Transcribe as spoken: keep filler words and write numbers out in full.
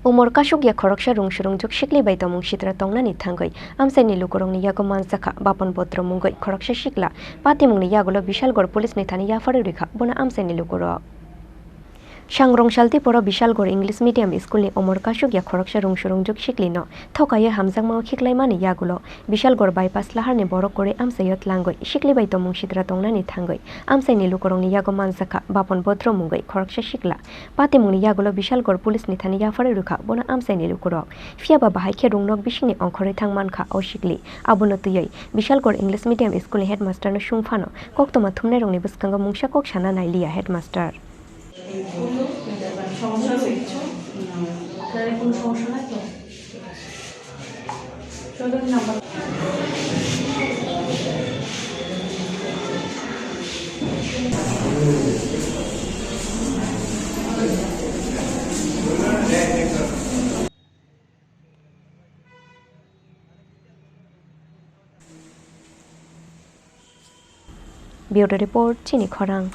Umor kasukya khoroksa rung surungjwk sikli bai tongmung sitra tongnani thangwi amchaini lukurokni yago manjakha Bapan Bodro mungwi khoroksa sikla. Patimungni yagulo Bishalgarh police ni thani yapharwi rwkha bono amchaini lukurok. Sangrong saltiporo Bishalgarh English Medium School ni umor kasukya khoroksa rung surungjwk siklino thokaiwi hamjakmao khiklaimani yagulo Bishalgarh bypass laharni borok kwrwi amchaio tlangwi sikli bai tongmung sitra tongnani thangwi amchaini lukurokni yago manjakha Bapan Bodro mungwi khoroksa sikla. Patimungni yagulo Bishalgarh police ni thani yapharwi rwkha bono amchaini lukurok. Phiyaba bahai khe rungnok bisingni ongkhorwi thang mankha o sikli. Abono twiwi Bishalgarh English Medium School ni headmaster no sung phano koktwma thumnairokni bwskango mungsa kok sana nailiya headmaster. সমস্যা হচ্ছে? না, আপনার কোনো সমস্যা নাই তো? Bureau Report, Chini Khorang.